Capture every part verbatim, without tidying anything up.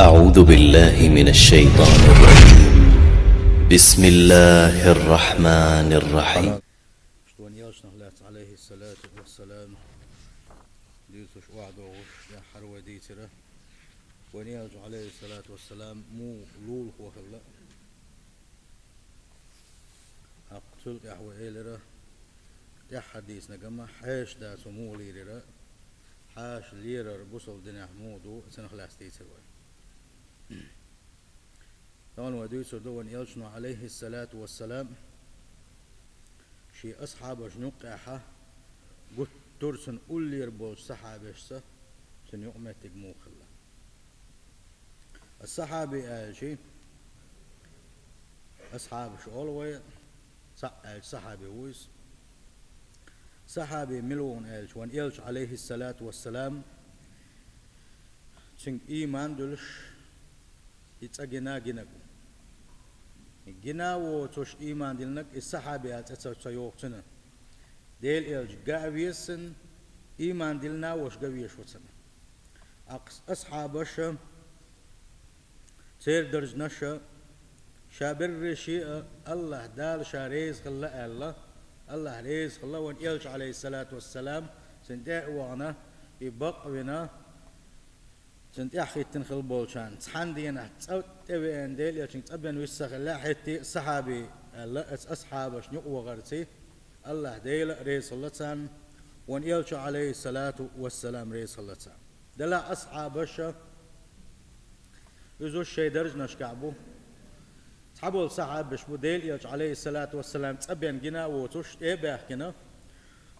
أعوذ بالله من الشيطان الرجيم. بسم الله الرحمن الرحيم. Шта вайн элчанах лаьцна, Ӏалайхи салату вассалам, дийцаш охьадогӀуш, тӀеххьара вай дийцира, вайн элча, Ӏалайхи салату вассалам, муха лулахо хилла. ТӀаккха цул тӀехьа вай элира, тӀеххьара дийцинарг-м хьаьша дац, цо муха лийрира, хьаьша лерар бусалба динехь муха ду, цунах лаьцна дийцира вай. Тахана вай дуьйцур ду вайн элчано, Ӏалайхи салату вассалам, шен асхьабашна юккъехьа гуттар а цунна уллера болчу сахьабашца цуьнан юкъаметтиг муха хилла. Ас-сахьаби аьлча, асхьабаш олу вай, цхьаъ аьлча сахьаби ву иза. Сахьаби мила ву аьлча, вайн элча, Ӏалайхи салату вассалам, цуьнга ийман дуьллуш, и цӀа гина гинарг ву. Гина воцуш ийман диллинарг, и сахьаби аьлла цӀе ца, ца йоху цунна. Делан элча ган а везна, ийман диллина а волуш ган везаш ву цунна. Аккха асхьабаша, церан даржанаша, ша берриш а АллахӀ Дала ша реза хилла аьлла, АллахӀ реза хилла вайн элча, Ӏалайхи салату вассалам, цунна тӀе а вахана, и бакъ а вина, цунна тӀаьхьахӀиттина хилла болчарна, цхьана дийнахь цӀа тӀевеана, Делан элчанга цӀа бен вист ца хилла, хӀетте а сахьаби аьлла, аса асхьабашна юкъа вахарций, АллахӀ Дела а реза хилла царна, вайн элча, Ӏалайхи салату вассалам, реза хилла царна. Делахь асхьабаша, иза уьш шайн даржанашкахь бу. Цхьаболу сахьабаш бу, Делан элча, Ӏалайхи салату вассалам, цӀа бен гина а воцуш, тӀе а баьхкина,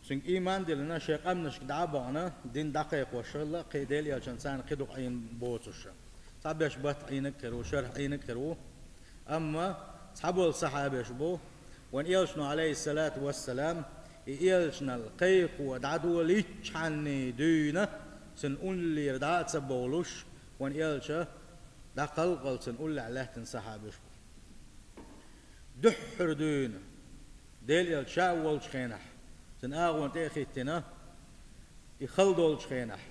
цуьнга ийман а диллина, шайн къаьмнашка дӀа а бахана, дин дӀакхайкхош хилла, кхин Делан элчанца кхин дукха Ӏийна боцуша. Цхьаберш баттахь Ӏийнарг хир ву, шарахь Ӏийнарг хир ву. Амма цхьаболу сахьабаш бу, вайн элчано, Ӏалайхи салату вассалам, и элчанал кхайкхо дӀадолийчхьанний дуьйна, цуьнан уллера дӀа а ца бовлуш, вайн элча дӀакхалкхал цуьнан уллехь лаьттина сахьабаш бу. Дуьххьара дуьйна, Делан элча ша а волчу хенахь, цуьнан агӀонна тӀе а хӀиттина, и хала долчу хенахь,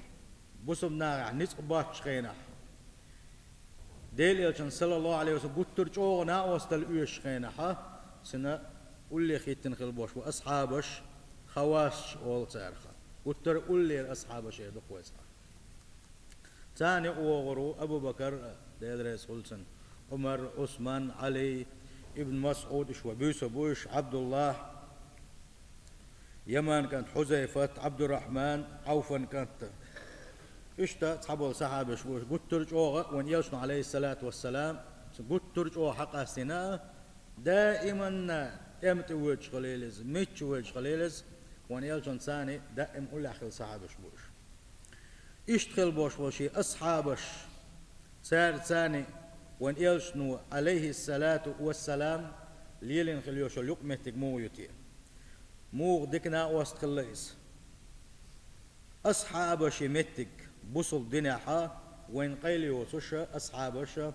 бусалба нахехь ницкъ боцчу хенахь, Делан элчанна, саллаллаху Ӏалайхи ва саллам, гуттар а чӀогӀа накъосталла оьшучу хенахь, цуьнан улле хӀиттина хилла болуш бу асхьабаш, хавасаш олу царах. Гуттар а уллера асхьабаш эр ду-кх вай цкъа. Царна юкъа вогӀур ву Абу Бакар, Дела реза хуьлда цунна, Ӏумар, Ӏусман, Ӏали, Ибн МасӀуд, уьш вай буьйса бу уьш, Ӏабдуллахь, Яман кӀант Хьузайфат, Ӏабдуррахьман, Ӏауфан кӀант. Иштта цхьаболу сахьабаш бу уьш, гуттар а чӀогӀа вайн элчано, Ӏалайхи салату вассалам, цу гуттар а чӀогӀа хьакъастийна, даиманна тӀеман тӀе воьдуш хилийла иза, мичча воьдуш хилийла иза, вайн элчанца царна даим уллехь хилла сахьабаш бу уьш. Иштта хилла болуш болу шен асхьабаш, цара царна вайн элчано, Ӏалайхи салату вассалам, лелийна хилла йолу юкъаметтиг муха ю те? Муха дика накъост хилла иза? Асхьабаши меттиг бусалба динехьа вайна къайла йоцуша асхьабаша,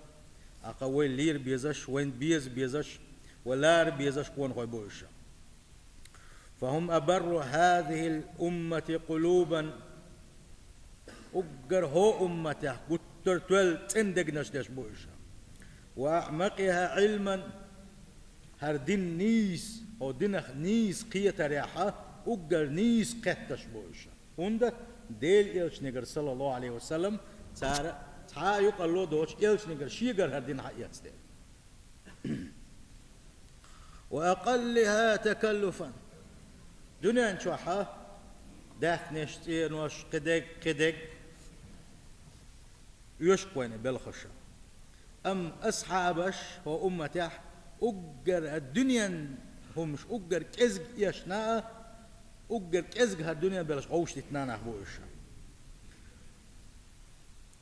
аккха вай лийр безаш, вайна беза безаш, вай лара безаш къонахой бу уьш. فهم أبر هذه الأمة قلوبا. Уггар хӀо умматехь гуттар а тоьлла цӀена дегнаш деш бу уьш. وأعمقها علما. ХӀара дин нийса, хӀо динах нийса кхетарехьа, уггар нийса кхетташ бу уьш. ХӀунда Делан элчанегара, саллаллаху Ӏалайхи ва саллам, цара цхьа а юкъарло доцуш, элчанегара шегара хӀара дин хьаэцна дела. وأقلها تكلفا. Дуьнен чохьа даьхнеш, цӀенош, кхидерг, кхидерг оьшу-кх вайна и белхаша. Амма асхьабаш хӀо умматехь уггар а дуьнен хӀумаш уггар кӀезиг эшна а, уггар кӀезиг хӀара дуьнен белхаш гӀовшадитина нах бу уьш.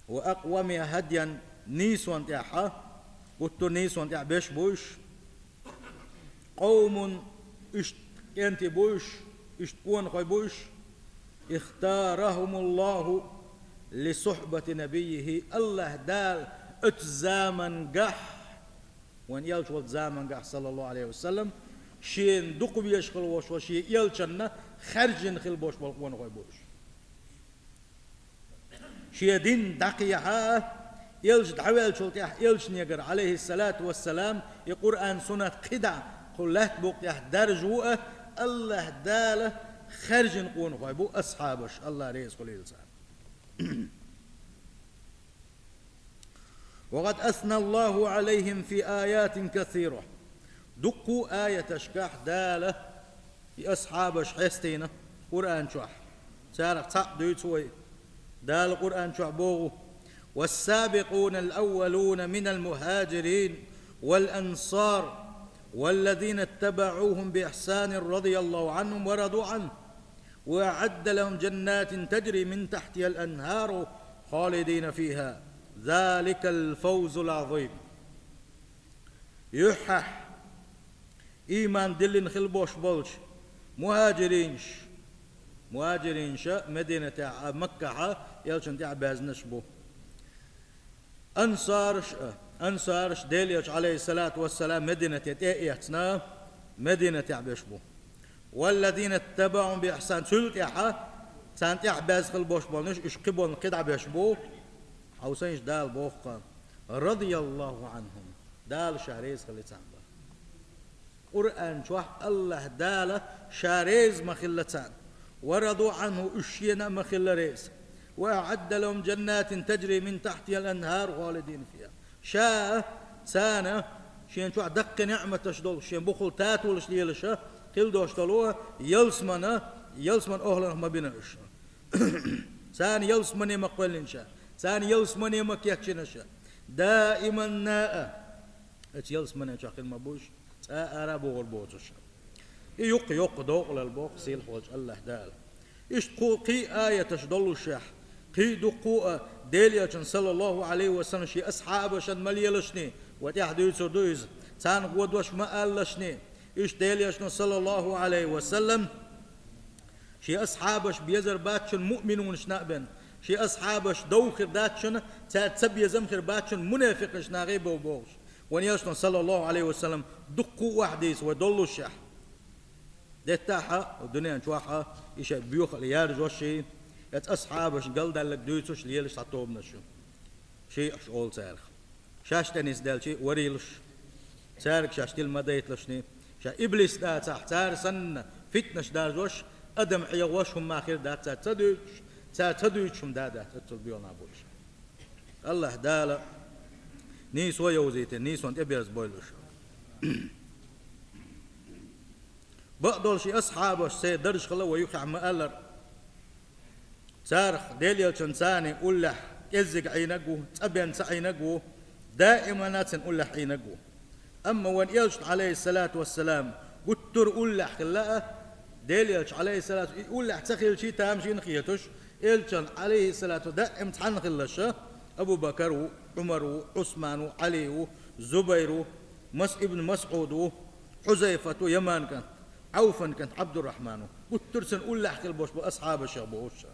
وأقومها هديا, нийсонна тӀехьа, гуттар а нийсонна тӀехь беш бу уьш. قوم, иштта кӀентий бу уьш, иштта къонахой бу уьш. اختارهم الله لصحبة نبيه, АллахӀ Дала оцу замангахь, вайн элча волчу замангахь, саллаллаху Ӏалайхи ва саллам, шена дукха везаш хилла волуш волу шен элчанна хаьржина хилла болуш болу къонахой бу уьш. Шен дин дӀакхехьа а, Элча дӀаваьллачул тӀаьхьа элчанегара, Ӏалайхиссалату вассалам, и Къуръан, суннат кхидӀа кху лаьттан букъа тӀехь даржа ву а, АллахӀ Дала хаьржина къонахой бу асхьабаш, АллахӀ реза хуьлийла царна. وقد أثنى الله عليهم في آيات كثيرة. Дуккха а аяташкахь Дала и асхьабаш хьестийна Къуръан чохь. Царах цхьаъ дуьйцу вай. Дала Къуръан чохь боху: والسابقون الأولون من المهاجرين والأنصار والذين اتبعوهم بإحسان رضي الله عنهم ورضوا عنه وأعد لهم جنات تجري من تحتها الأنهار خالدين فيها ذلك الفوز العظيم. Юьххьехь ийман диллина хила бош болчу мухьаджиринаш, мухьаджиринаш Мединатехь а, Маккахь а элчанна тӀаьхьа баьзнаш бу. Ансараш а, ансараш Делан элча, Ӏалайхиссалату вассалам, Мединате тӀе а эцна, Мединатехь беш бу. والذين اتبعوهم بإحسان, цул тӀаьхьа царна тӀаьхьа баьзна хила бош болнаш, уьш кхиболна кхидӀа беш бу. Хьовсийша, Дала боху-кх: رضي الله عنهم, Дала Ша реза хили царна боху. Къуръан чохь АллахӀ Дала Ша реза ма хилла царна, ورضوا عنه, уьш Шена а ма хилла реза. وأعد لهم جنات تجري من تحتها الأنهار خالدين فيها. Ша а, царна а Шен чохь даккхий ниӀматаш долуш, Шен бухахула татолаш лелаш а хила дош долу ялсамана, ялсаман охӀланах ма бина уьш. Царна ялсамане ма кхоьллина Ша, царна ялсамане ма кечйина Ша. Даиманна а оцу ялсамане чохь хир ма бу уьш, цкъа а ара а богӀур боцуш. И юккъе йоккха докъалалла боху сийлахь волчу АллахӀ Дала. Иштта кху кхин а аяташ доллушехь, кхин а дуккха а Делан элчанна, саллаллаху Ӏалайхи ва саллам, шен асхьабашна ма лелашний, вай тӀаьхьа дуьйцур ду иза, царна гӀо дош ма алалашний. Иштта Делан элчано, саллаллаху Ӏалайхи ва саллам, шен асхьабаш безар бац шуна муъминунашна а бен, шен асхьабаш дов хир дац шуна, цаьрца безам хир бац шуна мунафикъаш нахе бов бохуш. Вайн элчано, саллаллаху Ӏалайхи ва саллам, дуккха а охьадийца вай доллушехь. Деттахь а, дуьнен чохь а, и шайн боьхалла яржош ший, эцу асхьабашна галдаьлларг дуьйцуш лелаш цхьа тобанаш ю. Шиъаш олу царах. Шаьш тӀе нисделчий варийлаш, цаьрга шаьш тила ма дайталашний, ша иблис дацахь, цара санна фитнаш даржош, адам Ӏехош хӀумма хир дац цара ца дуьйцуш, цара ца дуьйцуш хӀума да дац, оццул боьхна бу уьш. АллахӀ Дала нийсо йовзийта, нийсонан тӀеберза бойла уьш. Бакъдолуш и асхьабаш сайн даржехула вай юххехь ма-аллара. Царах Делан элчанца уллехь кӀеззиг Ӏийнарг ву, цӀа бен ца Ӏийнарг ву, даиманна цуьнан уллехь Ӏийнарг ву. Амма вайн элчанна, Ӏалайхиссалату вассалам, гуттар а уллехь хилла а, Делан элча, Ӏалайхиссалату, и уллехь ца хилчий тамашийна хеташ, элчанна, Ӏалайхиссалату, даим цхьаьна хилла ша, Абу Бакар ву, Ӏумар ву, Ӏусман ву, Ӏали ву, Зубайр ву, Мас-, ибн МасӀуд ву, Хьузайфат ву, Яман кӀант, Ӏавфан кӀант Ӏабдуррахьман ву. Гуттар а цуьнан уллехь хилла болуш болу асхьабашех бохуш ша.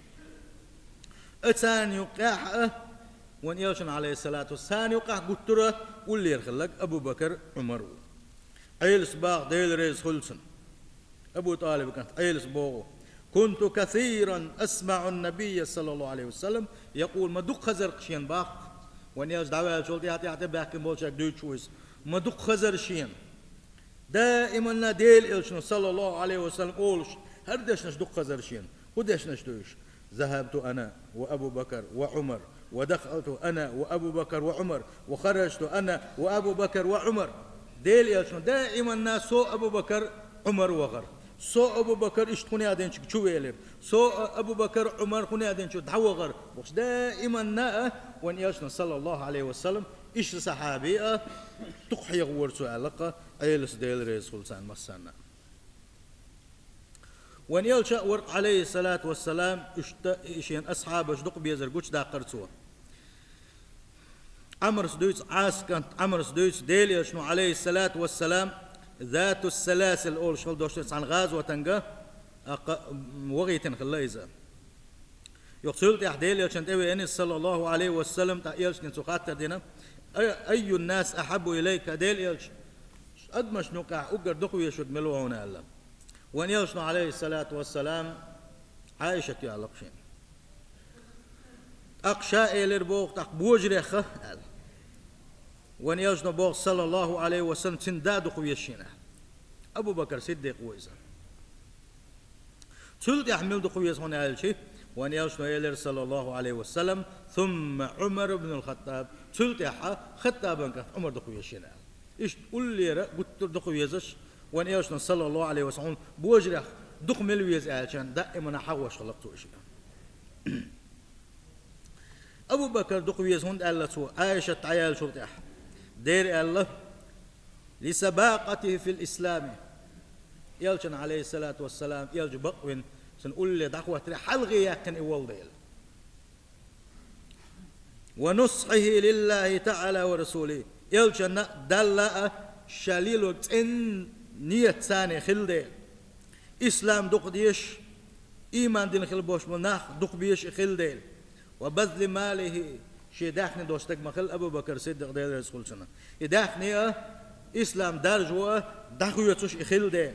Царна юккъехь а, вайн элчанна, Ӏалайхиссалату, царна юккъехь гуттар а уллера хилларг Абу Бакар, Ӏумар ву. Ӏелас боху, Дела реза хуьлда цунна, Абу ТӀалиб кӀант Ӏелас боху: كنت كثيرا أسمع النبي صلى الله عليه وسلم يقول, ма дукха хезара шена боху, вайн элча дӀаваьллачул тӀаьхьа, тӀаьхьа тӀебаьхкина болчаьрга дуьйцуш ву иза, ма дукха хезара шена. Даиманна Делан элчано, саллаллаху Ӏалайхи ва саллам, олуш, хӀара дешнаш дукха хезара шена. ХӀун дешнаш ду уьш? ذهبت أنا وأبو بكر وعمر، ودخلت أنا وأبو بكر وعمر، وخرجت أنا وأبو بكر وعمر. Делан элчано даиманна со, Абу Бакар, Ӏумар вахара. Со, Абу Бакар, иштта хӀун яздинчуьнга чу велира. Со, Абу Бакар, Ӏумар хӀун яздинчуьнга дӀавахара. Бохуш даиманна а вайн элчано, саллаллаху Ӏалайхи ва саллам, иштта сахьаби а, дукха хьехавора цо аьлла-кх, Ӏелас, Дела реза хуьлда царна массарна. Вайн элча а вара-кх, Ӏалайхиссалату вассалам, иштта шен асхьабаш дукха безар гучудаккхара цо. Ӏамрас дуьйцу, Ӏас кӀант Ӏамрас дуьйцу, Делан элчано, Ӏалайхиссалату вассалам, Зату ссаласил олуш хилла долуш цхьана гӀазотанга, аккха, вахийтина хилла иза. Юха цул тӀаьхьа Делан элчанна тӀевеана иза, саллаллаху Ӏалайхи ва саллам, тӀаккха элчане цо хаттар дина: «Ай-, аййун нас ахьаббу илайка, Делан элча, адамашна юкъахь уггар дукха везарг мила ву хьуна?» аьлла. Вайн элчано, Ӏалайхиссалату вассалам, Ӏайшат ю аьлла-кх шена. ТӀаккха ша элира боху, тӀаккха божарех аьлла. Вайн элчано боху, саллаллаху Ӏалайхи ва саллам, цуьнан да дукха веза шена. Абу Бакр Сиддикъ ву иза. Цул тӀаьхьа мила дукха веза хьуна аьлча, вайн элчано элира, саллаллаху Ӏалайхи ва саллам, сумма Ӏумар ибн аль-Хаттаб, цул тӀаьхьа Хаттабан кӀант Ӏумар дукха веза шена аьлла. Иштта уллера гуттар а дукха везаш, вайн элчано, саллаллаху Ӏалайхи ва саллам, божарех дукха мила веза аьлча, даимана хьагӀош хилла-кх цо иштта. Абу Бакр дукха веза хӀунда аьлла цо, Ӏайшат дӀаяьллачул тӀаьхьа? Дера аьлла, ли сабакъатихи фил ислами. Элчан, Ӏалайхиссалату вассалам, элча бакъвина, цунна улле дӀахӀоттаре хьалхе яьккхина и волу дела. Ва нусхьихи лиллахи таӀала ва расулихи. Элчанна а, Далла а ша лелорг цӀена ният царна хилла дела. Ислам дукха дезаш, иман дина хила болуш болу нах дукха безаш и хилла дела. Ва базли малихи, шен даьхни долуш стаг ма хилла Абу Бакр Сиддикъ, Дела реза хуьлда цунна. И даьхни а, ислам даржо а дӀахоьцуш и хилла дела.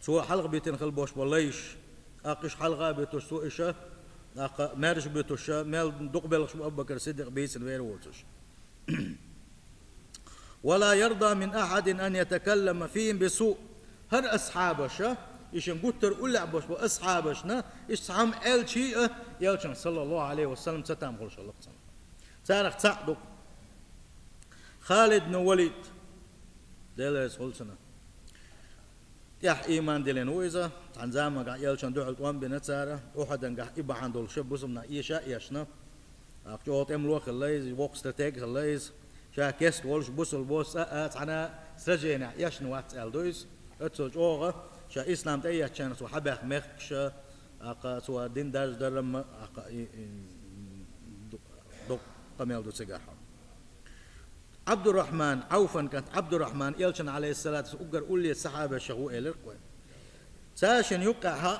Цо хьалха битина хила болуш болу лайш, тӀаккха иша хьалха а битуш, цо иша, тӀаккха маьрша а битуш, мел дукха белхаш бу Абу Бакр Сиддикъ бийцина вер воцуш. Ва ла ярда мин ахьадин ан ятакаллама фихим бису. ХӀара асхьабаша, и шен гуттар а уллехь болуш болу асхьабашна, иштта цхьа хӀума аьлча а, элчанна, саллаллаху Ӏалайхи ва саллам, цатам хуьлуш хилла-кх цунна. Царах цхьаъ ду-кх Халид бин Валид, Дела реза хуьлда цунна. ТӀаьхьа ийман диллина ву иза, цхьана заманахь элчанна дуьхьал тӀом бина цара, Ухьудангахь и бахьана долуш бусалба нах эша а эшна, тӀаккха чӀогӀа тӀемало хилла иза, воккха стратег хилла иза, ша кеста волуш бусалба цӀа а цхьана сраженехь эшна вац аьлла ду иза. Оццул чӀогӀа ша ислам тӀеэцначарна цо хьабаьхна мехкаш а, тӀаккха цо дин даржадаран а, тӀаккха и, и, ду-, дуккха къамел ду цигахь. Ӏабдуррахьман, Ӏавфан кӀант Ӏабдуррахьман, элчанна, Ӏалайхиссалату вассалам, уггар уллера сахьабашах ву элира-кх вай. Цаьршинна юккъехь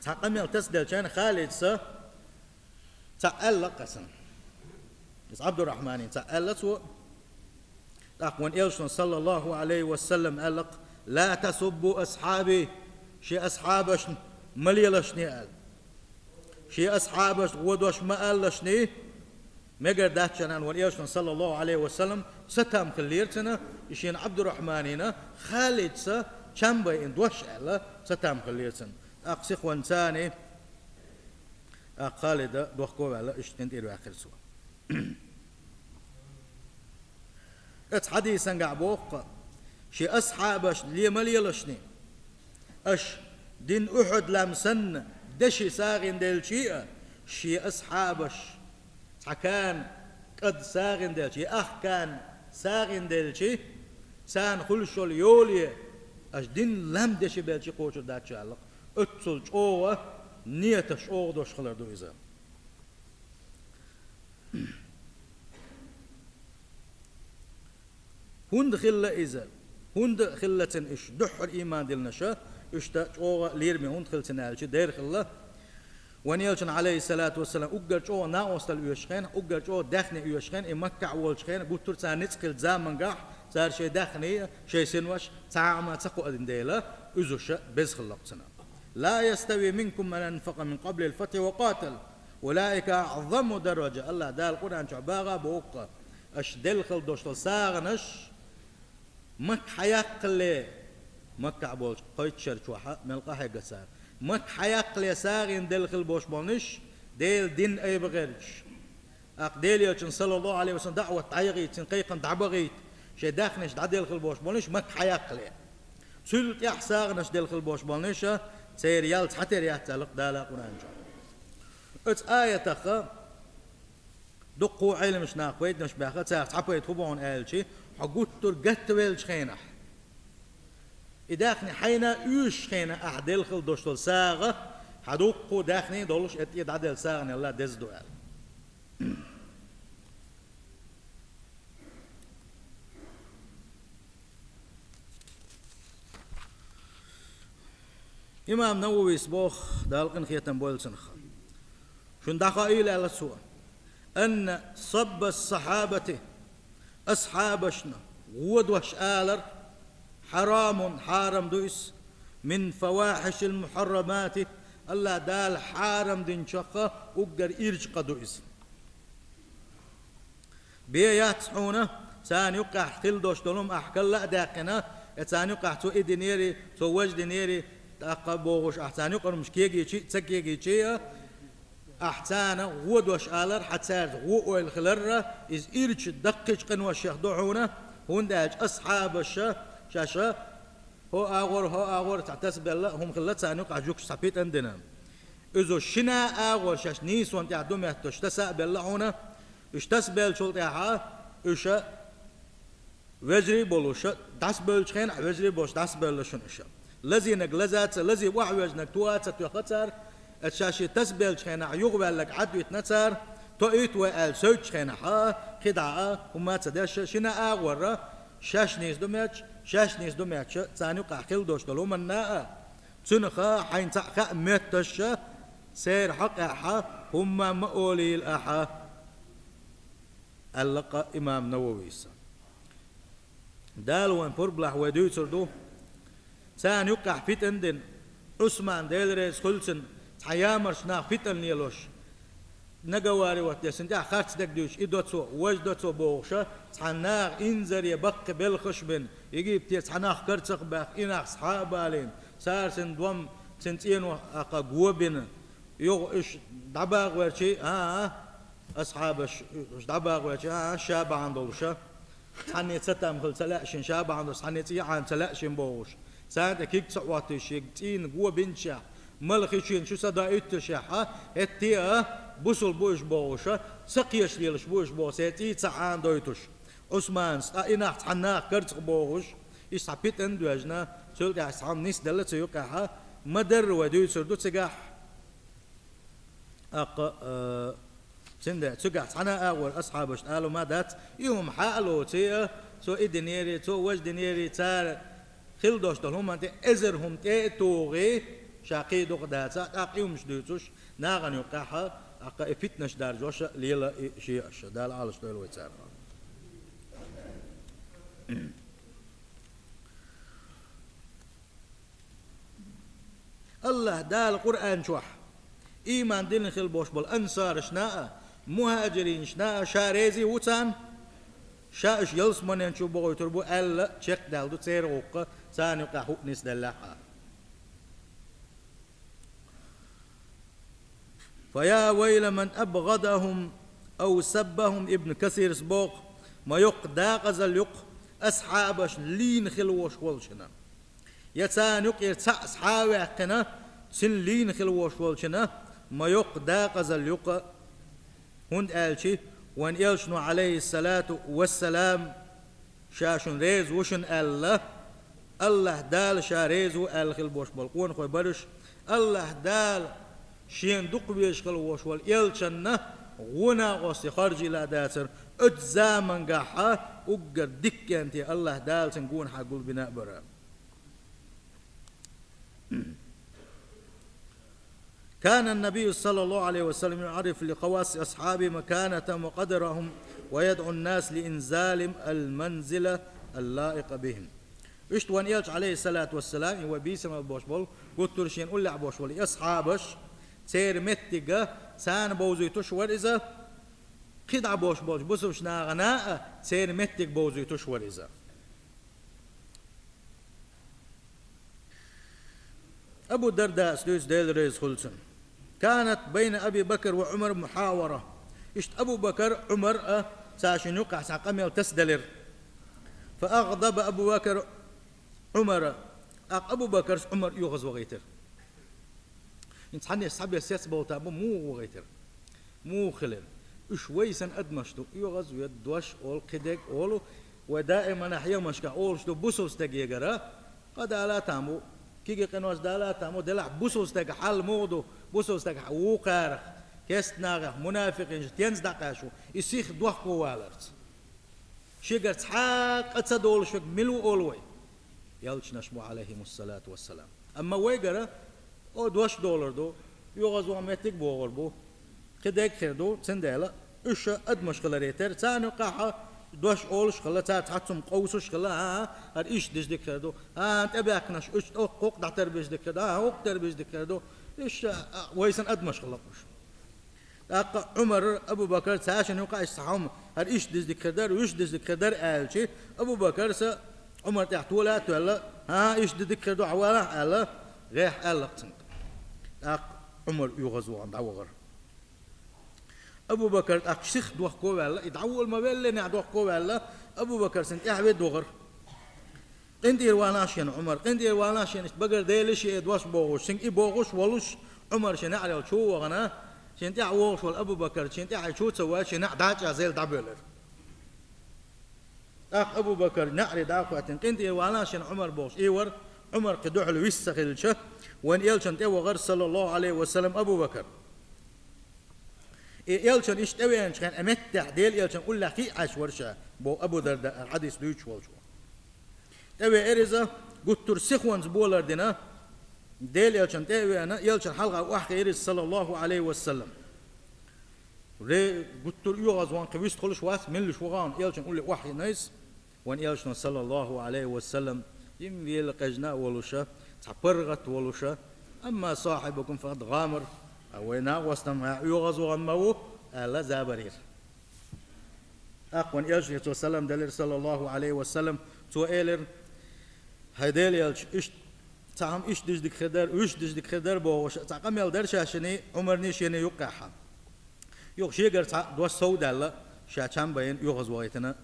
цхьа къамел тасаделча, Халида цхьаъ аьлла-кх цунна. Иза Ӏабдуррахьманна цхьаъ аьлла цо. ТӀаккха вайн элчано, саллаллаху Ӏалайхи ва саллам, аьлла-кх: «Ла тасуббу асхьаби», шен асхьабашна ма лелашний аьлла. Шен асхьабашна гӀо дош ма алалашний, мегар дац шена, вайн элчано, саллаллаху Ӏалайхи ва саллам, цатам хиллера цунна, и шена Ӏабдуррахьманна Халида цхьаъ чам байина дош аьлла, цатам хиллера цунна. ТӀаккха сихонца царна, тӀаккха Халида дохко а ваьлла, иштта динан тӀера ваьккхира цо. Оцу хьадисангахь боху-кх: «Шен асхьабашна ле ма лелашний. Аша дин Ухьуд лам санна деши сагӀина делчий а, шен асхьабаш цхьа кана кӀад сагӀина делчий, я ах кана сагӀина делчий, царна хуьлуш йолу йоле аша дин лам деши белчий кхочур дац шу», аьлла-кх. Оццул чӀогӀа нияташ чӀогӀа долуш хилар ду иза. ХӀунда хилла иза? ХӀунда хилла цуьнан уьш дуьххьара ийман диллинарш, иштта чӀогӀа лераме хӀунда хилла цуьнан аьлча, дера хилла, вайн элчанна, Ӏалайхиссалату вассалам, уггар чӀогӀа накъосталла оьшучу хенахь, уггар чӀогӀа даьхни оьшучу хенахь, и Маккахь волчу хенахь, гуттар а царна ницкъ хиллачу замангахь, цара шайн даьхни а, шайн синваш а цхьа а хӀума ца кхоадина дела, уьзуш беза хилла-кх цунна. «Ла ястави минкум ман анфакъа мин къаблил фатхьи ва къатал, улаика аӀзаму даража». АллахӀ Дала Къуръан чохь баха а боху-кх: «Аша делла хила долуш долу сагӀанаш Макка хьаяккхале, Маккахь болчу кхойтта шар чохь а мел къахьегна цара, Макка хьаяккхале сагӀина делла хила болуш болниш, Делан дин айбагӀерчаш». ТӀаккха Делан элчанан, саллаллаху Ӏалайхи ва саллам, даӀват дӀаяхийта, цуьнан кхайкхам дӀабахийта, шайн даьхнаш дӀаделла хила болуш болниш Макка хьаяккхале. Цул тӀаьхьа сагӀанаш делла хила болуш болниш, церан ял цхьатера яц аьлла-кх Дала Къуръан чохь. Оцу аятах дуккха а Ӏеламчу наха пайданаш баьхна, царах цхьа пайда хӀун бу аьлча, хьо гуттар а гатта веллачу хенахь, и даьхни хьайна оьшучу хенахь ахь делла хила долуш долу сагӀа, хьан дуккха а даьхни а долуш, и тӀе дӀаделла сагӀанал деза ду аьлла. Имам Нававис боху, Дала къинхетам бойла цунах: «Шуна дӀахаийла, — аьлла цо, — анна сабба ас-сахьабати, асхьабашна гӀо дош алар, хьарамун, хьарам ду иза, من فواحش المحرمات, АллахӀ Дала хьарам динчух уггар ирча къа ду иза. Бе яц хьуна, царна юкъахь хила долуш долу хӀума ахь карла а даьккхина, э, царна юкъахь цо и динера, цо важа динера, тӀаккха бохуш, ахь царна юкъара хӀумаш кегийча а, ца кегийча а, ахь царна гӀо дош алар, хьан цаьрца гӀо ойла хиларра, иза ирча даккхийчу къиношех ду хьуна, хӀунда аьлча асхьабаша шаьш хӀо агӀор, хӀо агӀор цхьа тасабелла а хӀума хилла, царна юкъахь жуьгташа цхьа питана дина. Иза шина а агӀор шаьш нийсонна тӀехь ду метташ таса а белла хьуна, уьш тасабеллачул тӀаьхьа уьш вежарий а болуш, дӀасабевллачу хенахь вежарий а болуш дӀасабевлла шуна уьш. Лазийнарг лаза а ца, лазий охьавоьжнарг тоха а ца тоьхна цара, аса шаьш ши тасабеллачу хенахь юхаваьлларг Ӏадвитина цара, тоуьйту вай аьлла соьцучу хенахь а, кхидӀа а, хӀумма а ца деш, шина а агӀор шаьш нийса ду метташ, шаьш нийса ду метташ, царна юкъахь хила долуш долу хӀуманна а, цуьнах хьайна цхьаъ хаьа метташ, церан хьокъехь хӀумма ма олийла ахьа, аьлла-кх имам Нававис. Дала вайн пурбалахь вай дуьйцур ду. Царна юккъехь питана дина, Ӏусман, Дела реза хуьлда цунна, цхьа ямарчу наха питана лелош, наговаривать деш, цунна тӀехь харц дерг дуьйцуш, и до цо, важа до цо бохуша, цхьана наха инзаре баккхий белхаш а бина, Египте цхьа нах карцах а баьхна, и нах схьа а балийна, цара цуьнан дом, цуьнан цӀенош а кхаъ го бина, юха уьш дӀабагӀавелча, а, а, асхьабаш уьш дӀабагӀавелча, а, а, ша бахьана долуша, цхьанне цатам хила ца лаьа шен, ша бахьана долуш цхьанне цӀий Ӏана ца лаьа шен бохуш, царна тӀе куьг ца Ӏоттуьйтуш, шега цӀийнан го бинчехь, мала хи чуьйна шу са доуьйтушехь, хӀетте а бусул бу уьш бохуша, ца кхеташ лелаш бу уьш бохуш, церан цӀий ца Ӏана дойтуш. Ӏусманас, ткъа и нах цхьана наха карцах бохуш, иштта цхьа питана а доьжна, цул тӀаьхьа цхьа хӀума нисделла цу юкъехь, ма-дарра вай дуьйцур ду цигахь. ТӀаккха, а, цундела цигахь цхьана а агӀор асхьабашна ала хӀума дац, и хӀума хьа а лоций, цо и динера, цо важа динера, цара хила долуш долу хӀуманна тӀе эзар хӀума тӀе а тухий, ша кхин дукха дацахь, тӀаккха и хӀумаш дуьйцуш, нахана юккъехь, тӀаккха и питанаш даржош а лела и шиъ аша. Дала Ӏалашдойла вай царах. АллахӀ Дала Къуръан чохь, ийман дина хила болуш болу ансарашна а, мухӀажиринашна а ша реза ву царна, ша уьш ялсаманен чу бохуьйтур бу аьлла, чекхдаьлла ду церан гӀуллакх, царна юкъахь хӀуъа нисделлехь а. فيا ويل من أبغضهم أو سبهم, Ибн Касирас боху, ма йоккха дакъазалла ю-кх асхьабашна лийна хила волуш волчунна. Я царна юкъера цхьаъ схьа а ваьккхина, цуьнан лийна хила волуш волчунна, ма йоккха дакъазалла ю-кх, хӀунда аьлча вайн элчано, Ӏалайхиссалату вассалам, ша шуна реза ву шуна аьлла, АллахӀ Дала ша реза ву аьлла хила болуш болу къонахой бара уьш. АллахӀ Дала шена дукха везаш хила волуш волу элчанна гӀо-накъостий харжийла а дацара, оцу замангахь уггар дика кӀентий АллахӀ Дала цуьнан гонахьа гулбина а бара. كان النبي صلى الله عليه وسلم يعرف لخواص أصحابه مكانتهم وقدرهم ويدعو الناس لإنزالهم المنزلة اللائقة بهم. Иштта вайн элча, Ӏалайхиссалату вассалам, и вай бийсам болуш болу, гуттар а шена уллехь болуш болу и асхьабаш, церан меттиг а, царна бовзуьйтуш вара иза, кхидӀа болуш болчу бусалба нахана а церан меттиг бовзуьйтуш вара иза. Абу Дардаъс дуьйцу, Дела реза хуьлда цунна: كانت بين أبي بكر وعمر محاورة. Иштта Абу Бакар, Ӏумар а царна юкъахь цхьа къамел тасаделира. فأغضب أبو بكر عمر. ТӀаккха Абу Бакарс Ӏумар оьгӀазвахийтира. ХӀинца цхьанне схьабесса сецбовла там бу, муха вахийтира? Муха хилира? Уьш вай санна адамаш ду, оьгӀаз а веза, дош а олу, кхидерг а олу, вай даиманахь емашкахь олуш ду бусалба стегегара, къа дала а там бу, кегий къинош дала а там бу, делахь бусалба стеган хьал муха ду, бусалба стагахь вукхарах, кестнахах, мунафикъинчух тенза дӀакъаьста ву, и сиха дохковаларца. Шегара цхьа а къа ца долуш верг мила ву олу вай? Элчанаш бу, Ӏалайхимуссалату вассалам. Амма вайгара, о, дош долур ду, оьгӀазвахна меттиг а богӀур бу, кхидерг а хир ду, цундела уьш адамаш хиларе терра, царна юкъахь Дош олуш хилла, цара цхьаццум къовсуш хилла, а, а, хӀара иштта деза дика хир ду, а, тӀебаьхкинарш уьш тӀоккха дӀатарбеза дика хир ду, а, хӀокху тарбеза дика хир ду, иштта, а, а, вайсан адамаш хилла уьш. ТӀаккха Ӏумар, Абу-Бакар, цаьршинна юкъахь иштта хьалха хӀара иштта деза дика хир дара, уьш деза дика хир дара аьлча, Абу-Бакар са Ӏумар тӀехь тола а тоьлла, а, иштта деза дика хир ду, хьавалахь аьлла, гӀехь аьлла цуьнга. ТӀаккха Ӏумар оьгӀазвахана дӀавахара. Абу-Бакар тӀаккха сиха дохко а ваьлла, и дӀавола ма ваьлла, нехь дохко а ваьлла, Абу-Бакар цунна тӀаьхьаве а вахара. КъинтӀера валахь шена, Ӏумар, къинтӀера валахь шена, иштта багара Делан шен дош бохуш, цуьнга и бохуш волуш, Ӏумар шен неӀарел чу а вахана, шена тӀаьхьа вогӀуш волу Абу-Бакар шена тӀаьхьа чу а ца воьдуш, шен неӀ дӀачӀехь зел дӀабоьллира. ТӀаккха Абу-Бакар неӀаре дӀа а хӀоьттина, къинтӀера валахь шена, Ӏумар бохуш, и вара, Ӏумар кхин дуьхьал вист ца хилча, вайн элчанна тӀевахара, саллаллаху Ӏалайхи ва саллам, Абу-Бакар. И элчанна иштта тӀевеанчу хенахь, и меттехь Делан элчанна уллехь кхин а Ӏаш вара ша, боху Абу Дарда, хьадис дуьйцуш волчо. ТӀевеара иза, гуттар а сихонца болар дина, Делан элчанна тӀе а веана, элчанна хьалха охьахиира иза, саллаллаху Ӏалайхи ва саллам. Ре-, гуттар а оьгӀазвахана, кхин вистхуьлуш вац, меллаша ву хьуна, элчанна улле охьахиъна иза. Вайн элчано, саллаллаху Ӏалайхи ва саллам, жимма вела къежна а волуша, цхьа паргӀат волуша, амма сахьибукум факъад гӀамар, а вай накъостам а оьгӀазвахана ма ву, аьлла, забарийра. ТӀаккха вайн элчане цо салам делира, саллаллаху Ӏалайхи ва саллам, цо элира: «ХӀай Делан элча, иштта, цхьа хӀума иштта деза дика хир дара, уьш деза дика хир дара», — бохуш, цхьа къамел дара шаьшшинний, Ӏумарний шенний юккъехь. Юха шегара цхьа дош сов даьлла, ша чам байна, оьгӀазвахийтина,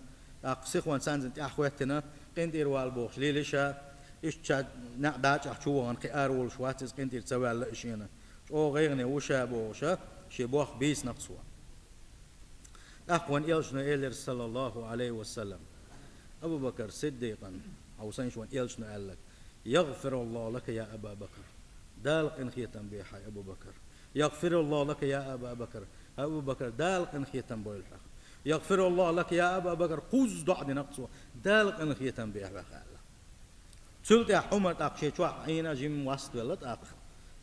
тӀаккха сихонца царна тӀаьхьахӀоьттина, къинтӀера вала бохуш лелира ша, иштта ша неӀ дӀачӀехь чу вахана, кхин ара волуш вац иза, къинтӀера ца ваьлла и шена. ЧӀогӀа гӀайгӀане ву ша бохуша, шен бохку бийцина-кх цо. ТӀаккха вайн элчано элира, саллаллаху Ӏалайхи ва саллам: «Абу-Бакар Сиддикъан», хьовсийша, вайн элчано аьлларг: «ЯгӀфируллаху лака, я Аба Бакр». Дала къинхетам бе хьайна, Абу-Бакар. «ЯгӀфируллаху лака, я Аба Бакр». Абу-Бакар, Дала къинхетам бойла хьох. «ЯгӀфируллаху лака, я Аба Бакр», кхузза доӀа дина-кх цо: «Дала къинхетам бе хьох», — аьлла. Цул тӀаьхьа Ӏумар тӀаккха шен чохь Ӏийна жимма васт велла тӀаккха.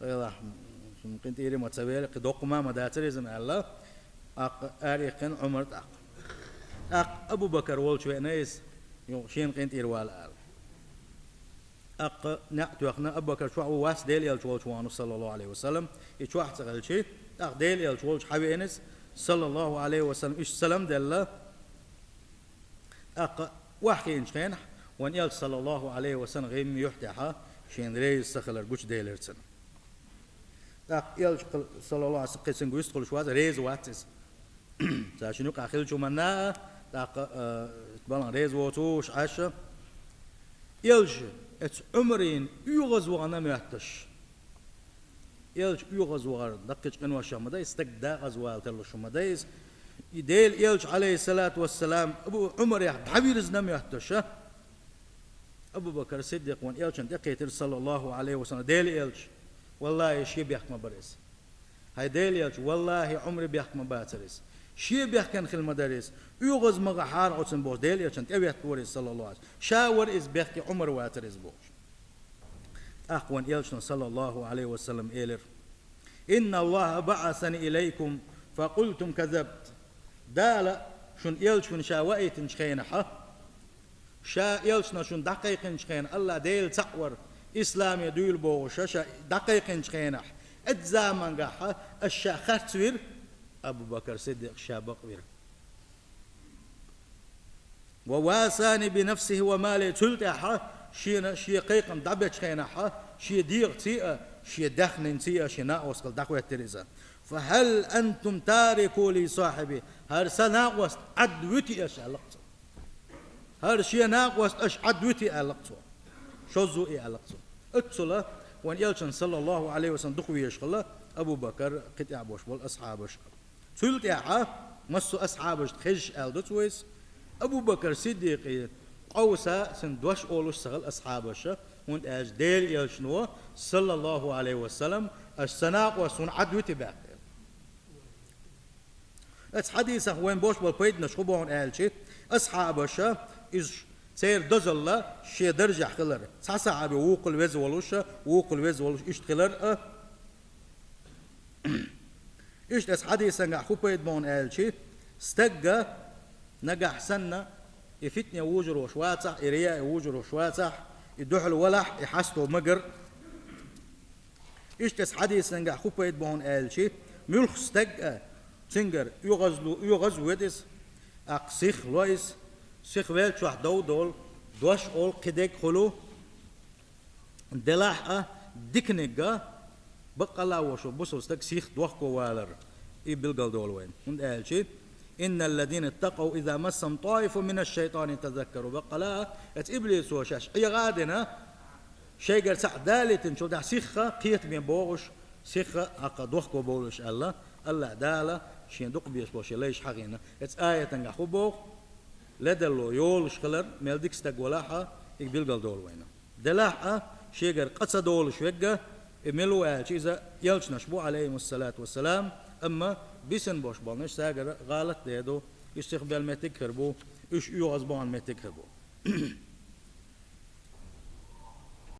Делахь, м, къинтӀера ма ца вели, кхин доккха ма ма дацара иза-м аьлла, тӀаккха араиккхина Ӏумар тӀаккха. ТӀаккха Абу-Бакар волчу веана иза, юха шена къинтӀера вала аьлла. ТӀаккха неӀ тоьхна, Абу-Бакар чохь ву, вац, Делан элча волчу вахана, саллаллаху Ӏалайхи ва саллам, и чохь ца хилча, тӀаккха Делан элча волчу хьан веана иза, саллаллаху Ӏалайхи ва саллам, иштта салам делла, тӀаккха охьахиъначу хенахь, вайн элча, саллаллаху Ӏалайхи ва саллам, гӀимма юьхь-тӀехьа шена реза ца хилар гучуделира цунна. ТӀаккха элча, саллаллаху Ӏалайхи ва саллам, кхин цуьнга вистхуьлуш вац, реза вац иза. Цаьршинна юкъахь хиллачу хӀуманна а, тӀаккха, а, балан реза воцуш Ӏаш, элча, оцу Ӏумарна оьгӀазвахана моьттуш. Элча оьгӀазвахар даккхийчу къиношах ма дай, стаг декъаза вала тарлуш ма дай иза. И Делан элча, Ӏалайхиссалату вассалам, Абу Ӏумарех дӀавирзина моьттуш, Абу-Бакар Сиддикъ вайн элчанна тӀекхийтира, саллаллаху Ӏалайхи ва саллам: «Делан элча, валлахӀи, шен бехк ма бара иза». «ХӀай Делан элча, валлахӀи, Ӏумаран бехк ма бацара иза. Шен бехкенна хилла ма дара иза. ОьгӀаз ма гӀахьара оцунна», — бохуш, Делан элчанна тӀеветта вара иза, саллаллаху Ӏалайхи ва саллам. Ша вара иза бехке, Ӏумар вацара иза бохуш. ТӀаккха вайн элчано, саллаллаху Ӏалайхи ва саллам, элира: «Инна Аллаха баӀасани илайкум, фа къултум казабт». Дала шуна элча вина ша ваийтинчу хенахь, ша элчанна шуна дӀакхайкхинчу хенахь, АллахӀ Дела цхьаъ вар, исламе дуьйла бохуш ша дӀакхайкхинчу хенахь, оцу замангахь аш ша харцвира, Абу-Бакар Сиддикъ ша бакъвира. «Ва васани би нафсихи ва мали», цул тӀаьхьа шена шен кхайкхам дӀабечу хенахь, шен дегӀаций а, шен даьхнинций а, шен накъостал дӀахӀоьттира иза. «Фа хӀал антум тарику ли сахьиби?» «ХӀара сан накъост Ӏад вуьтий аш?» — аьлла-кх цо. «ХӀара шен накъост аш Ӏад вуьтий?» — аьлла-кх цо. «Шозза ву и», — аьлла-кх цо. Оццула вайн элчанна, саллаллаху Ӏалайхи ва саллам, дукха везаш хилла Абу-Бакар, кхин тӀехь болуш болу асхьабаш. Цул тӀаьхьа массо а асхьабашна хезаш аьлла ду цо иза, Абу-Бакар Сиддикъе къовса цуьнан дош олуш ца хилла асхьабаша, хӀунда аьлча Делан элчано, саллаллаху Ӏалайхи ва саллам, аш сан накъост хӀунда Ӏад вуьтий баьккхира. Оцу хьадисах вайн бохуш болу пайданаш хӀун боху аьлча, асхьабаша иза церан дозалла шен даржехь хилар. Цхьа сахьаби вукхул веза волуша, вукхул веза волуш иштта хилар а. Иштта оцу хьадисангахь хӀун пайда боху аьлча, стагга Нагахь санна и фитне вужур волуш вацахь, и рияъе вужур волуш вацахь, и дуьхьал валахь, и хьасто магар. Иштта цу хьадисангахь хӀун пайда бу хьуна аьлча, муьлхха стаг а, цуьнгара оьгӀаз лу-, оьгӀаз а воьду иза, тӀаккха сих а ло иза, сих веллачохь дов долу, дош олу, кхидерг хуьлу, делахь а диканиг а, баккъалла а волуш волу бусалба стаг сих дохко валар, и билгалдолу вайна. ХӀунда аьлча: «إن الذين اتقوا إذا مسهم طائف من الشيطان تذكروا». Баккъалла а, оцу иблисо шаьш Ӏеха а дина, шайгара цхьаъ далийтинчул тӀаьхьа сихха кхетаме богӀуш, сихха хьакха дохко бовлуш аьлла, АллахӀ Дала шен дукха безаш болу шен лайш хьахийна. Оцу аятангахь хӀун боху? Ледарло йолуш хилар, мел дика стаг валахь а, и билгалдолу вайна. Делахь а, шегара къа ца долуш верг а, и мила ву аьлча, иза элчанаш бу, Ӏалайхимуссалату вассалам, амма бисина болуш болнаш цаьргара гӀалат дер ду, уьш сихбелла меттиг хир бу, уьш оьгӀаз бахана меттиг хир бу.